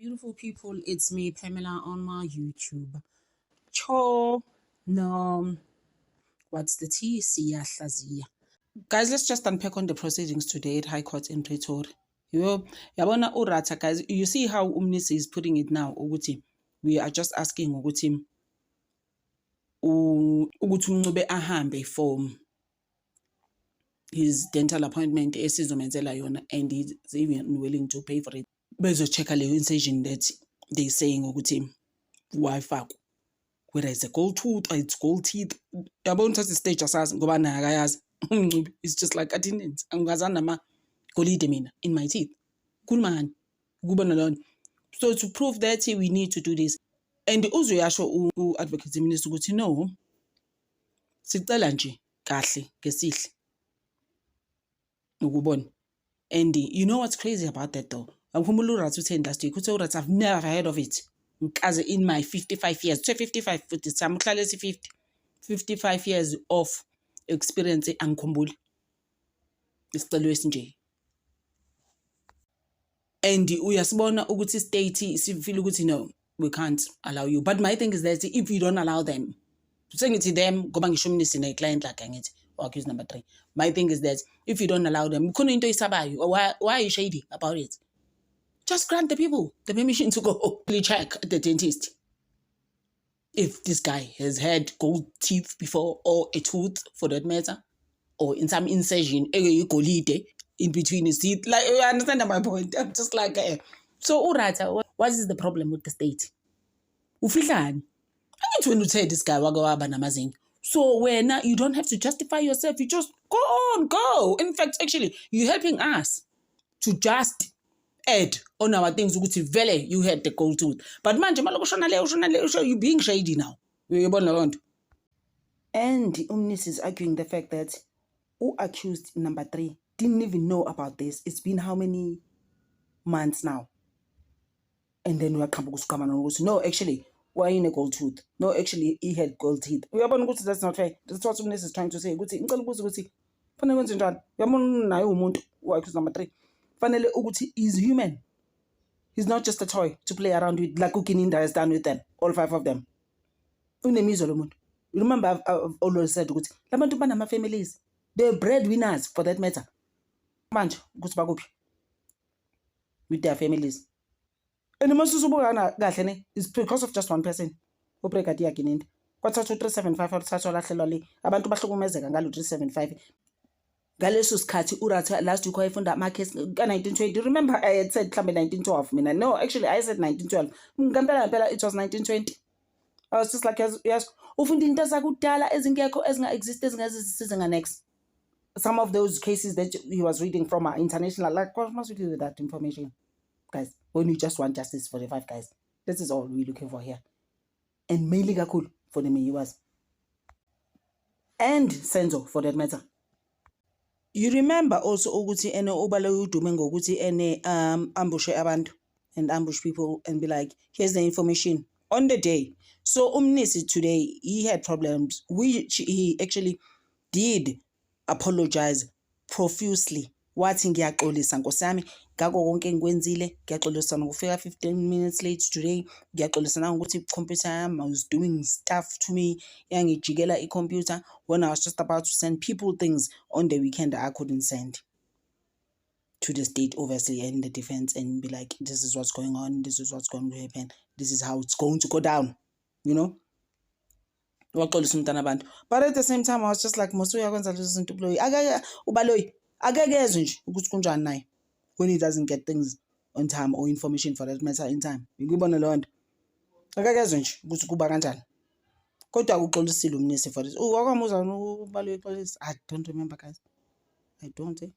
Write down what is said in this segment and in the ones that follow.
Beautiful people, it's me, Pamela, on my YouTube. Cho, no, what's the tea? Siyahlaziya. Guys, let's just unpack on the proceedings today at High Court in Pretoria. Yo, yabona uRatha, guys, you see how uMnisi is putting it now, ukuthi we are just asking ukuthi uMncube ahambe for his dental appointment esizomenzela yona, and he's even willing to pay for it. Bezo-check-a leyo incision that they saying ukuthi wayifakwa, whether it's a gold tooth or it's gold teeth. Yabona, uthatha istage, asazi ngoba naye akayazi uMncube. It's just like attendance, angikazani namagolide mina in my teeth. Khuluma ngani kuba nalona? So to prove that, we need to do this, and uzoyasho u-advocate Mnisi ukuthi no, sicela nje kahle ngesihle ukubona. And you know what's crazy about that though? Angikhumbula uRatha utheni last week. Uthe uRatha, "I've never heard of it ngikaze in my 55 years." Uthe 55 futhi sami uhlale ethi 50 55 years of experience, angikhumbuli isicelo esinje. And uyasibona ukuthi state sifeel ukuthi no, we can't allow you. But my thing is that if you don't allow them, sengithi them ngoba ngisho uMnisi ne-client lakhe, angithi accused number three. My thing is that if you don't allow them, khona into oyisabayo. Why are you shady about it? Just grant the people the permission to go check the dentist if this guy has had gold teeth before, or a tooth for that matter, or in some incision egolide in between his teeth. Like, you understand my point? I'm just like, so uRatha, what is the problem with the state? Ufihlani? Angithi wena uthe this guy wake waba namazinyo. So wena, you don't have to justify yourself. You just go on, go. In fact, actually, you're helping us to just add on our things ukuthi vele you had the gold tooth. But manje maloku ushona le, ushona le, usho, you being shady now. Uyayibona leyo nto? And uMnisi is arguing the fact that accused number three didn't even know about this. It's been how many months now? And then uyaqhamuka usuqhama nokuthi no, actually wayene-gold tooth, no, actually he had gold teeth. Uyabona ukuthi that's not fair. That's what uMnisi is trying to say, ukuthi ngicela ukubuza ukuthi fanele kwenze njani. Uyabona, naye umuntu u-accused number three, fanele ukuthi is human. He's not just a toy to play around with, like uGininda has done with them, all five of them. Unemizwa lo muntu. You remember I've always said ukuthi labantu banama-families, they're breadwinners for that matter. Manje ukuthi bakuphi with their families? And uma usubuka kahle ne, it's because of just one person, uBrigadier Gininda. Kwathathwa u-375, wathathwa, lahlelwa le. Abantu bahlukumezeka ngalo 375 ngaleso sikhathi. uRatha last week wayefunda amakhesi ka-1920. Remember, I had said mhlambe 1912 mina. No, actually I said 1912. Ngempela ngempela it was 1920. I was just like, yes, ufunda into zakudala ezingekho, ezinga-exist, ezingeze zisize nga-next. Some of those cases that he was reading from are international. Like, what must we do with that information, guys, when you just want justice for the five guys? This is all we're looking for here, and mainly kakhulu for the Meyiwas and Senzo for that matter. You remember also ukuthi ene uBaloyi udume ngokuthi ene ambushe abantu and ambush people and be like, "Here's the information on the day." So uMnisi today, he had problems, which he actually did apologize profusely. Wathi, "Ngiyaxolisa nkosi yami ngako konke engikwenzile. Ngiyaxolisa nokufika 15 minutes late today. Ngiyaxolisa nangokuthi ikhompyutha yami was doing stuff to me, yangijikela ikhompyutha when I was just about to send people things on the weekend. I couldn't send to the state, obviously, and the defense, and be like, 'This is what's going on, this is what's going to happen, this is how it's going to go down.'" Waxolisa umntana abantu. But at the same time, I was just like, mos uyakwenza lezo zinto uBaloyi, akeke uBaloyi akeke ezwe nje ukuthi kunjani naye when he doesn't get things on time, or information for that matter in time. Ngikubona leyo nto, akeke ezwe nje ukuthi kuba kanjani. Kodwa uxolisile uMnisi for this. Wakwamuzwa uBaloyi exolisa? I don't remember, guys. I don't, eh?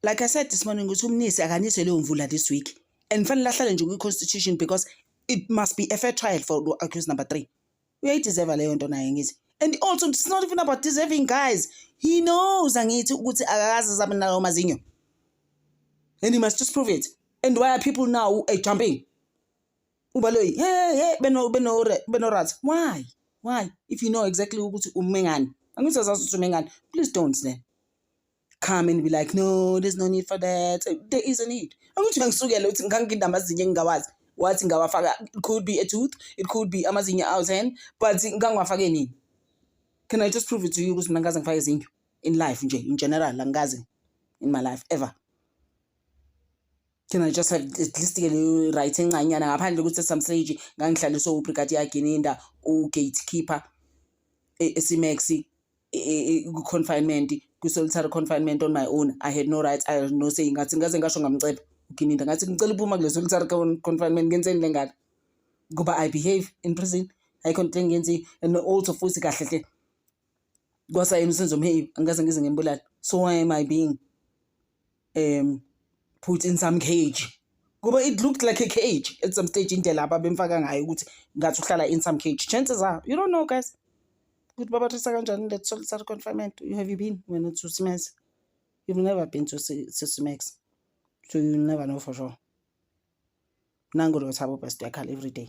Like I said this morning, ukuthi uMnisi akanise leyo mvula this week, and fanele ahlale nje kwi-constitution, because it must be a fair trial for accused number three. Uyayideserva leyo nto naye, ngithi. And also, it's not even about deserving, guys. He knows, angithi, ukuthi akakaze azabe nalawo mazinyo, and he must just prove it. And why are people now jumping uBaloyi? Hey, hey, beno beno beno. Why, if you know exactly ukuthi umengani? Angithi azazi ukuthi umengani. Please don't then. Come and be like, "No, there's no need for that." There is a need. Angithi uyangisukela uthi nganginamazinyo engingawazi. Wathi ngawafaka, it could be a tooth, it could be amazinyo awu-10, but ngangiwafake nini? Can I just prove it to you ukuthi mina ngikaze ngifake izinyo in life nje, in general, angikaze in my life ever. Can I just have at least ke leyo right encanyana, ngaphandle ukuthi at some stage ngangihlaliswe uBrigadier Gininda, u-gatekeeper e-C-Max, ku-confinement, kwi-solitary confinement on my own? I had no right, I had no say. Ngathi ngaze ngasho, ngamcela uGininda, ngathi ngicela uphuma kule solitary confinement. Ngenzeni le ngaka? Ngoba I behave in prison, ayikho into engiyenziyo. And also futhi kahle hle kwasayena uSenzo Mheyi, angikaze ngize ngimbulale, so why am I being put in some cage? Ngoba it looked like a cage at some stage, indlela ababemfaka ngayo, ukuthi ngathi uhlala in some cage. Chances are you don't know, guys, ukuthi babathisa kanjani that solitary confinement. You have you been wena to C-Max? You've never been to C-Max, so you'll never know for sure. Nangu lo Thabo Best uyakhala every day.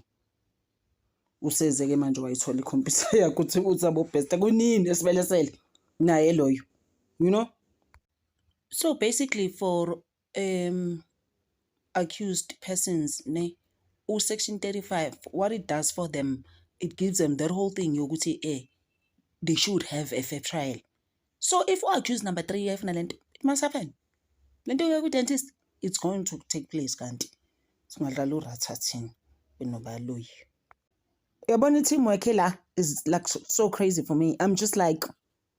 Useze-ke manje wayithola ikhompyutha yakho uthi uThabo Best kunini esibelesele naye loyo. So basically, for accused persons ne, u-section 35, what it does for them, it gives them that whole thing yokuthi they should have a fair trial. So if u-accused number 3 uyayifuna lento, it must happen. Lento yokuya kwi-dentist, it's going to take place. Kanti singadlala uRatha thina benoBaloyi. Uyabona, i-teamwork la is like so crazy for me. I'm just like,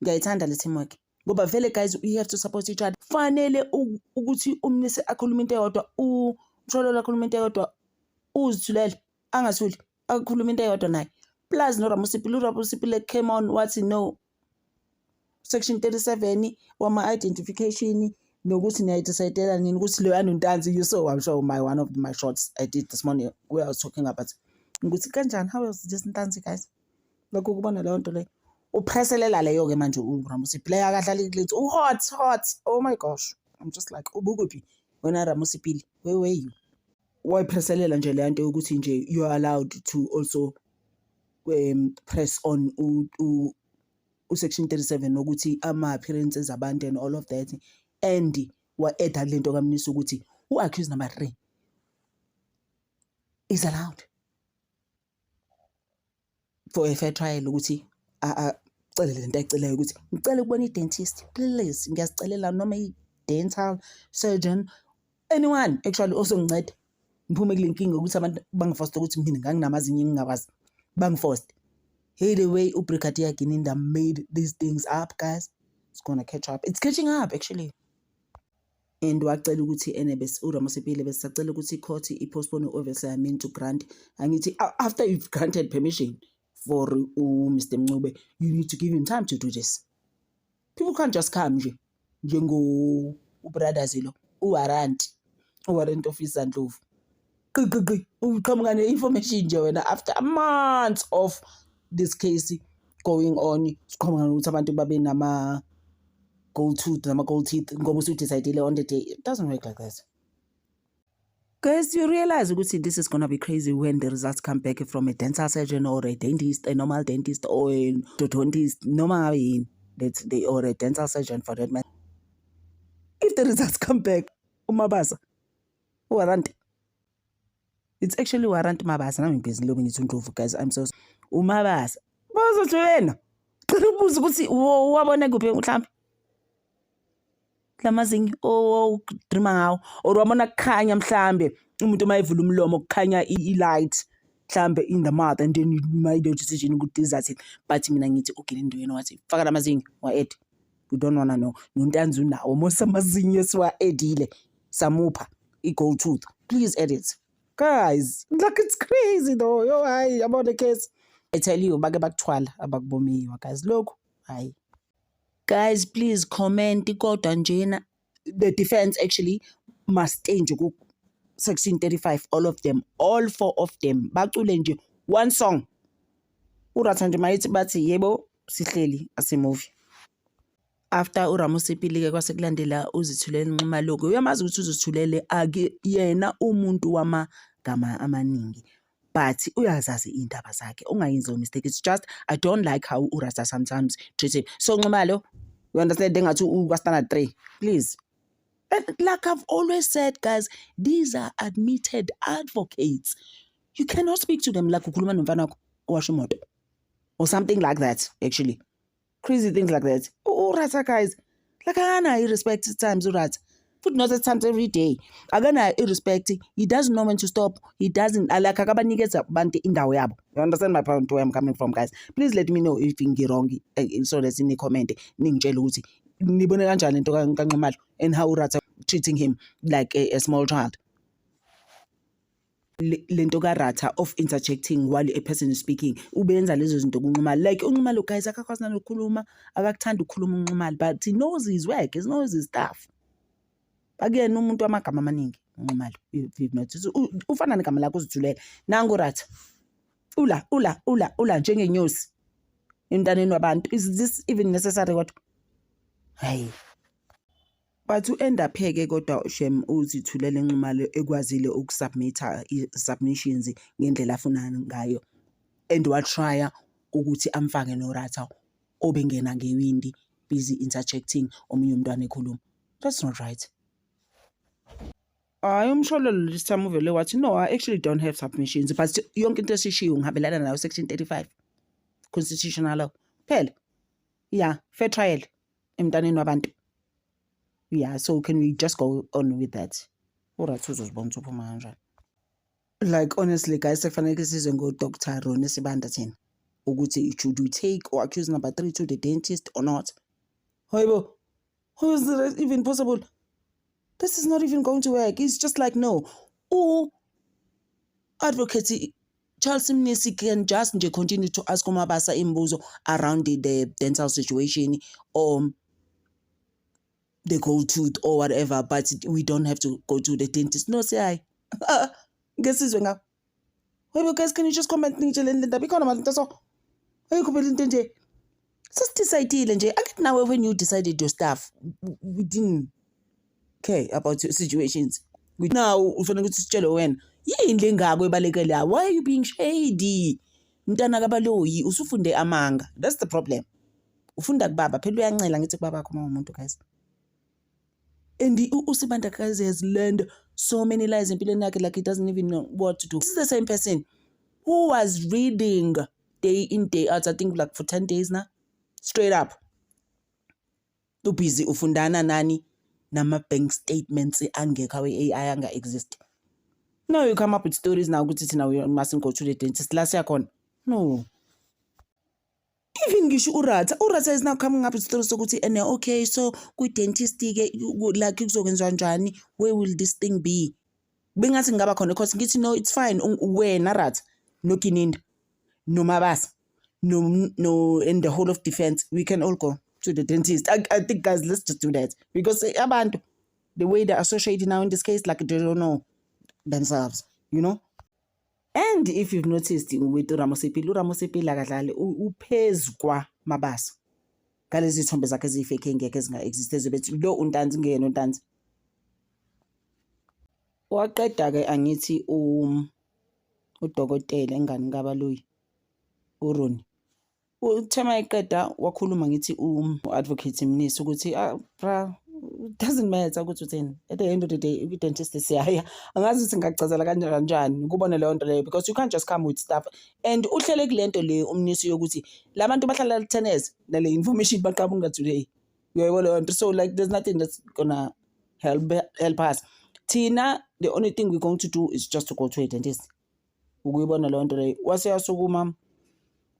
ngiyayithanda le teamwork, ngoba vele guys, we have to support each other. Fanele ukuthi uMnisi akhulume into eyodwa, uMshololo akhulume into eyodwa, uZithulele angathuli, akhulume into eyodwa naye, plus noRamosepele. URamosepele came on, wathi no, section 37 wama-identification nokuthi niyayi-decide-ela nini ukuthi loyana uNtanzi. You saw, I'm sure, my one of my shots I did this morning where I was talking about ukuthi kanjani, how is this Ntanzi, guys? Lokho kubona leyo nto leyo upresselela leyo-ke manje uRamosepele akadlali lethu, u-hot hot. Oh my gosh, I'm just like, ubukuphi wena Ramosepele? Where were you? Wayipresselela nje leya nto yokuthi nje you are allowed to also press on u-section 37 ukuthi ama-appearances abantu and all of that, and wa-add-a kule nto kaMnisi ukuthi u-accused number 3 is allowed for a fair trial ukuthi acele lento ayicelayo, ukuthi ngicela ukubona i-dentist, please, ngiyazicelela, noma i-dental surgeon, anyone actually ozonginceda ngiphume kule nkinga ukuthi abantu bangi-force ukuthi mina nganginamazinyo engingawazi, bangi-forced. Hey, the way uBrigadier Gininda made these things up, guys, it's gonna catch up. It's catching up, actually. And wacela ukuthi ene bese uRamosepele besacela ukuthi i-court i-postpone. Obviously, I mean to grant, angithi after you've granted permission for uMr Mncube, you need to give him time to do this. People can't just come nje njengo ubrothers lo uwarrant officer Ndlovu, qiqiqi, uqhamuka ne-information nje wena after months of this case going on. Siqhamuka nokuthi abantu babe nama gold tooth, nama gold teeth, ngoba usu-decide on the day. It doesn't work like that. Guys, you realize ukuthi this is gonna be crazy when the results come back from a dental surgeon or a dentist, a normal dentist or an orthodontist, noma ngabe yini, that they, or a dental surgeon for that matter. If the results come back, uMabasa, warrant. It's actually Warrant Mabasa. Nami ngibhizi lobe ngithi uNdlovu, guys. I'm so uMabasa. Bazothi wena. Cela ubuze ukuthi wabona kuphi mhlawumbe lamazinyo o-dream-a ngawo, or wabona kukhanya mhlambe umuntu uma evula umlomo kukhanya i-light mhlambe in the mouth, and then you made your decision ukuthi izathini. But mina ngithi uGininda yena wathi faka lamazinyo, wa-add. We don't wanna know. NoNtanzi unawo mos amazinyo esiwa-add-ile, samupha i-gold tooth. Please add it, guys. Like, it's crazy though. Yo, hayi, yabona case, I tell you, bake bakuthwala abakubomiwa, guys. Lokhu hayi. Guys, please comment. Kodwa njena the defense actually must stay nje ku section 35, all of them, all four of them, bacule nje one song. URatha nje mayithi bathi yebo, sihleli, asimuvi. After uRamosepele-ke kwase kulandela uZithulele Nxumalo-ke. Uyamazi ukuthi uZithulele ake yena umuntu wamagama amaningi, but uyazazi iy'ndaba zakhe, ungayenzi leyo mistake. It's just I don't like how uRatha sometimes treat him. So Nxumalo, You understand? Engathi ukwa-standard 3, please. And like I've always said, guys, these are admitted advocates. You cannot speak to them like ukhuluma nomfana wakho owasha imoto or something like that. Actually, crazy things like that. URatha, guys, like, akanayo i-respect at times uRatha, futhi not at times, every day akanayo i-respect. He doesn't know when to stop. He doesn't like, akabanikeza abantu indawo yabo. You understand my point, where I'm coming from, guys? Please let me know if ngi-wrong, so that ni-comment, ningitshele ukuthi nibone kanjani into kaNxumalo and how uRatha treating him like a small child. Lento kaRatha of interjecting while a person is speaking, ubenza lezo zinto kuNxumalo. Like, uNxumalo, guys, akakwazi nanokukhuluma, akakuthanda ukukhuluma uNxumalo, but he knows his work, he knows his stuff. Akuyena umuntu wamagama amaningi uNxumalo, if you've noticed. Ufana negama lakho, uzithulela. Nangu Ratha, ula ula ula ula njengenyosi emntaneni wabantu. Is this even necessary kodwa? Hayi, but u-end up-ke kodwa shem uZithulele Nxumalo ekwazile ukusubmitha i-submissions ngendlela afuna ngayo and wa-try-a ukuthi amfake noRatha obengena ngewindi, busy interjecting omunye umntwana ekhuluma. That's not right. Hhayi, uMshololo this time uvele wathi, "No, I actually don't have submissions, but yonke into esishiwo ngihambelana nayo, section 35 constitutional law phela, yeah, fair trial emntaneni wabantu, yeah, so can we just go on with that?" URatha uzozibona ukuthi uphuma kanjani. Like, honestly, guys, sekufanele sizwe ngo-Dr Ronnie Sibanda thina ukuthi should we take or accused number 3 to the dentist or not. Hayibo, how is that even possible? This is not even going to work. It's just like, no, u-Advocate Charles Mnisi can just nje continue to ask uMabasa imibuzo around the dental situation or the gold tooth or whatever, but we don't have to go to the dentist. No, say hayi, ngesizwe ngabo. Hayibo, guys, can you just comment, ningitsheleni le ndaba ikhona manje into? So ayikho phela into nje, sesi-decide-ile nje, angithi? Nawe, when you decided your stuff, we didn't care about your situations. Now ufanele ukuthi sitshele wena yini le ngako ebalekelayo. Why are you being shady, mntana kaBaloyi? Usufunde amanga, that's the problem. Ufunda kubaba phela, uyancela ngithi kubaba bakho uma umuntu, guys. And uSibanda, guys, has learned so many lies empilweni yakhe, like he doesn't even know what to do. This is the same person who was reading day in, day out, I think like for 10 days now straight up, ubhizi ufundana nani nama-bank statements angekho awe-AI, anga-exist. Now you come up with stories now ukuthi thina we mustn't go to the dentist la siyakhona. No, even ngisho uRatha, uRatha is now coming up with stories sokuthi ene, okay, so kwi-dentist-ke, like, kuzokwenziwa njani? Where will this thing be? Bengathi ngingaba khona because ngithi, no, it's fine. Wena Ratha noGininda noMabasa no in the whole of defense, we can all go to the dentist. I think, guys, let's just do that because abantu, the way they're associated now in this case, like, they don't know themselves. And if you've noticed with uRamosepele, uRamosepele akadlali, uphezu kwaMabasa ngalezi zithombe zakhe eziyi-fake, engekho, ezinga-exist, ezobethi lo uNtanzi ngeyena uNtanzi. Waqeda-ke, angithi, udokotela ingane kaBaloyi, uRoni. Uthe mayeqeda wakhuluma, ngithi, u-Advocate Mnisi ukuthi, "Ah bra, it doesn't matter ukuthi uthini, at the end of the day kwi-dentist siyaya." Angazi ukuthi ngingakuchazela kanjani ukubona leyo nto leyo, because you can't just come with stuff and uhlele kule nto le uMnisi yokuthi la bantu bahlala 10 years nale information baqhamuka today. Uyayibona leyo nto? So like, there's nothing that's gonna help us thina. The only thing we're going to do is just to go to a dentist ukuyibona leyo nto leyo. Wase yasukuma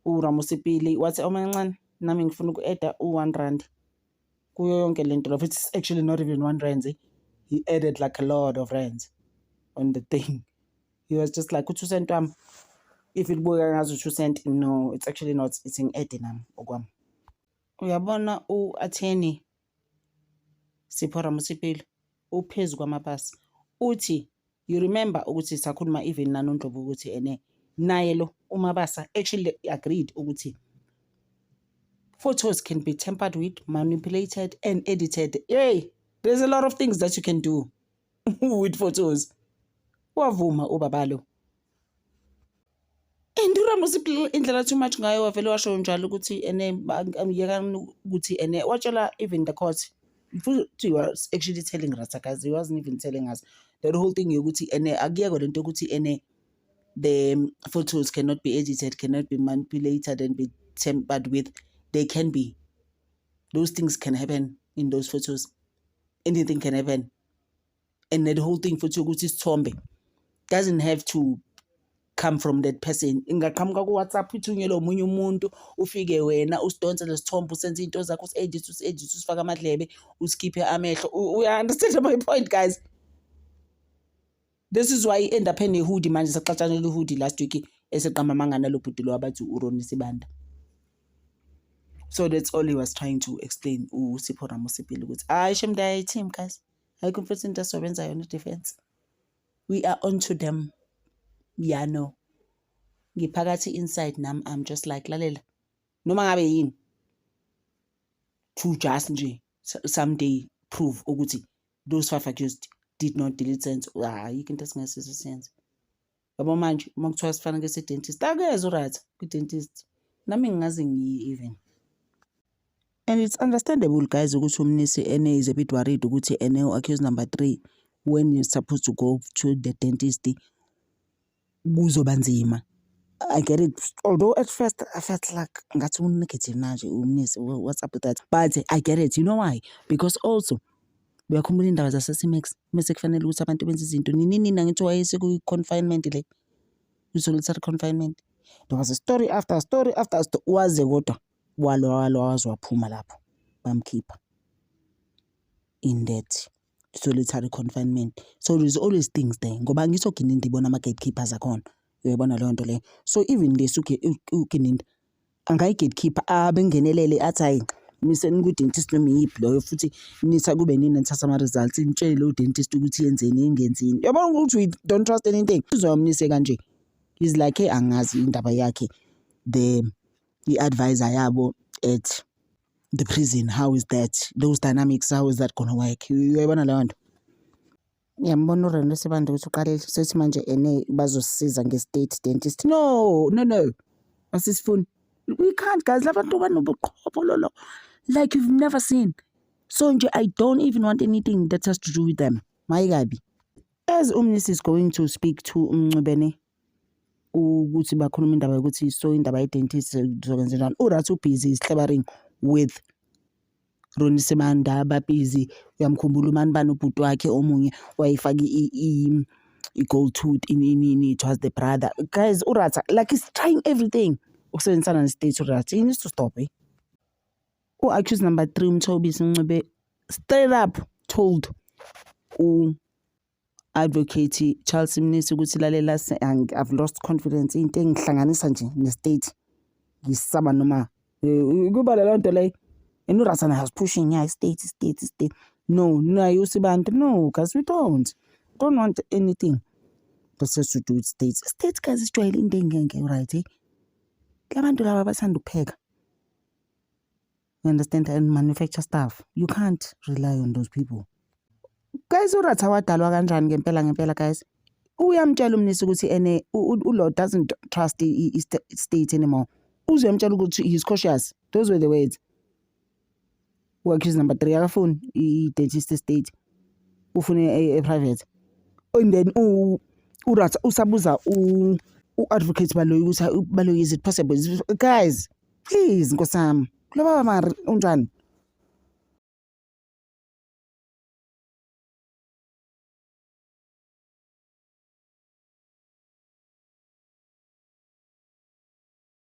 uRamosepele wathi, "Omancane, nami ngifuna uku-add-a u-R1 kuyo yonke le nto lo." It's actually not even R1, eh? He added like a lot of rands on the thing. He was just like, "U-2 cent wami, if ilibukeka ngazi u-2 cent, no, it's actually not, it's ngi-add nami okwami." Uyabona, u-attorney Sipho Ramosepele uphezu kwaMabasa. Uthi, you remember ukuthi sakhuluma even nanoNdlovu ukuthi ene naye lo uMabasa actually agreed ukuthi photos can be tampered with, manipulated and edited. Hey, there's a lot of things that you can do with photos. Wavuma ubaba lo. And URamosepele indlela too much ngayo, wavele washo njalo ukuthi ene yekani ukuthi ene watshela even the court futhi. He was actually telling Ratha, guys, he wasn't even telling us that whole thing yokuthi ene akuyekho lento yokuthi ene the photos cannot be edited, cannot be manipulated and be tampered with. They can be. Those things can happen in those photos. Anything can happen. And the whole thing futhi ukuthi isithombe doesn't have to come from that person. Ingaqhamuka ku-WhatsApp, ithunyelwe omunye umuntu, ufike wena usidonse lesithombe, usenze into zakho, usi-edit, usi-edit, usifake amadlebe, usikhiphe amehlo. Uya-understand my point, guys? This is why i-end up ene-hoodie manje, sexatshanela i-hoodie last week, eseqamba amanga nalo bhuti lo abathi uRoni Sibanda. So that's all he was trying to explain uSipho Ramosepele, ukuthi hayi shem, they are team, guys. Ayikho mfethu into esizobenza yona i-defense. We are on to them. Yeah, no, ngiphakathi inside nami. I'm just like, lalela, noma ngabe yini to just nje someday prove ukuthi those five accused did not delete Senzo. Ayikho into esingasizo siyenze, yabo. Manje uma kuthiwa sifanele se-dentist, akeze uRatha kwi-dentist, nami ngingaze ngiye even. And it's understandable, guys, ukuthi uMnisi ene is a bit worried ukuthi ene accused number three, when you're supposed to go to the dentist, kuzoba nzima. I get it, although at first I felt like ngathi u-negative manje uMnisi, what's up with that? But I get it. You know why? Because also uyakhumbula indaba zase-C-Max, mese kufanele ukuthi abantu benze izinto nini nini, angithi wayese-confinement le, kwi-solitary confinement. There was a story after story after story, waze kodwa walwa, walwa, waze waphuma lapho, bamkhipha in that solitary confinement. So there's always things there, ngoba angithi oGininda ibona ama-gatekeepers akhona, uyayibona leyo nto leyo. So even this uGininda angayi-gatekeeper, abengenelele athi hhayi, miseni kwi-dentist noma iyiphi loyo, futhi nitha kube nini nithatha ama-results, nitshele leyo dentist ukuthi yenzeni, ingenzini. Uyabona ukuthi we don't trust anything. Uzomnise kanje, he's like, hey, angazi indaba yakhe, the i-advisor yabo at the prison. How is that, those dynamics, how is that gonna work? Uyayibona leyo nto? Ngiyambona uRene Sibanda ukuthi uqalile sethi manje ene bazosisiza nge-state dentist. No, no, no, asisifuni. We can't, guys. Labantu banobuqhophololo like you've never seen. So nje I don't even want anything that has to do with them. Mayi kabi. As uMnisi is going to speak to uMncubene ukuthi bakhuluma indaba yokuthi so indaba ye-dentist zokwenze njani, uRatha u-busy is clearing with Ronnie Sibanda, ba-busy. Uyamkhumbula umani bani, ubhuti wakhe omunye wayefake i-gold tooth, ini ini, it was the brother. Guys, uRatha, like, he's trying everything ukusebenzisana ne-state. URatha, he needs to stop, eh. U-accused number 3, uMthobisi Ncube, straight up told u-advocate Charles Mnisi ukuthi lalela, I've lost confidence, into engihlanganisa nje ne-state ngisaba noma kuba leyo nto leyo. And uRatha was pushing, yeah, state, state, state. No, naye uSibanda, no guys, we don't want anything that has to do with state. State, guys, sijwayele into engeke, right, eh? Labantu laba bathanda ukupheka, you understand, and manufacture stuff. You can't rely on those people, guys. URatha wadalwa kanjani ngempela ngempela, guys? Uyamtshela uMnisi ukuthi ene ulo doesn't trust i-state anymore. Uzuyamtshela ukuthi he's cautious. Those were the words. U-accused number 3 akafuni i-dentist state, ufune e-private. And then uRatha usabuza u-advocate Baloyi ukuthi, "Baloyi, is it possible?" Guys, please, nkosi yami, lo baba mari unjani?